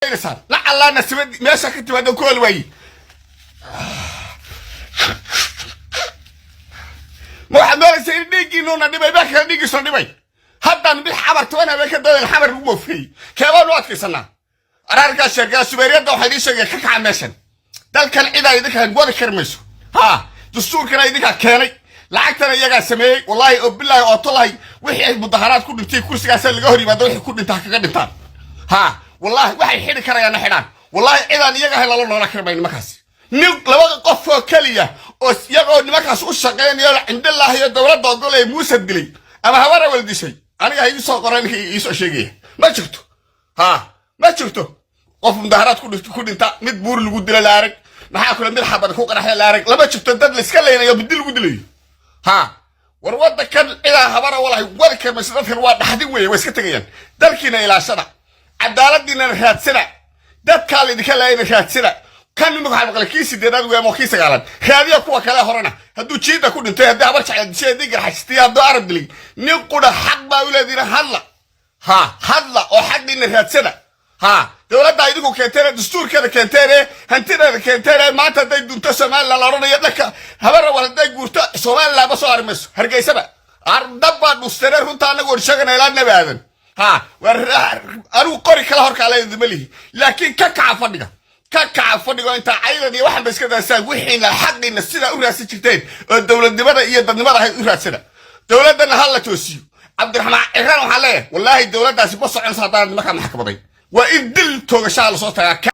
Laynaysaa lacallaa nasibad meesha ka timaado ku heli waayi. Ma waxaad moodaysaa in dhiiggiinuuna dhibay? Baa kale dhiiggiisuna dhibay. Haddaan mid xabar 10 habeen ka doodan xabar lagu moofeeyey, keebaan u adkaysanaa? Araarkaa sheegaya subeeriyadda waxaa idiin sheegaya ka kaca meeshan. Dalkan cidaa idinka wadi kari mayso. Haa, dastuurkana idinkaa keenay, lacagtana iyagaa sameeyey. Wallaahi oo bilaahi oo tolahay, wixii ay mudaharaad ku dhintay kursigaasaa laga hor yimaado, wixii ku dhinta ha kaga dhintaan. Haa, wallaahi waxay xidhi karayaanna xidhaan. Wallaahi cidaan iyaga ahayn lala noolaan kari mayno nimankaasi. Nin laba qof oo keliya oo iyagoo nimankaas u shaqeynayo cindilaahi iyo dowladda ogolaya Muuse dilay ama habara wal dishay, aniga ha iisoo qoran, ninka iisoo sheegaya ma jirto. Haa, ma jirto qof mudaharaad ku dhinta, mid buur lagu dila la arag, maxaa kule mid xabad ku qaraxya la arag. Lama jirto dad la iska leynayo, bidi lagu dilayo. Haa, war waddankan cidaa habara walahi wadi karmayso. Dadkan waa dhaxdin weeye, way iska tegayaan. Dalkiina ilaashada, cadaaladiinana raadsana, dadkaa laydinka laayana raadsana. Kan imika waxaa maqlay kii sideedaad weeye ama kii sagaalaad. Raadiya kuwa kale horena, hadduu jiida ku dhintay, haddii habar jecel dishay, haddii garxajistay, hadduu Arab dilay, nin qudha xaq baa u leediina. Hadla, ha hadla oo xaqiina raadsada. Ha, dowladda idinku keenteen, dastuurkeeda keenteen, hantideeda keenteen, maanta hadday dunto Somaliland la odhanayo dhanka habara war, hadday guurto Somaliland ma soo ari mayso Hargeysaba dab baa dhustane. Runta anagu war sheegana ilaa Nabi Aadan. Ha, war anigu qori kala horkaa leedima lihi, laakiin ka kaca fadhiga, ka kaca fadhigo. Intaa caydan iyo waxan ba iska daasaan, wixiina xaqiina sidaa u raadsan jirteen oo dowladnimada iyo dadnimada ahayd u raadsana. Dowladdana ha la toosiyo. Cabdiraxmaan Ciraan waxaan leeyahay, wallaahi dowladdaasi ma soconayso haddaan nimankaa maxkamaday. Waa in dil toogashaha lasoo tagaa.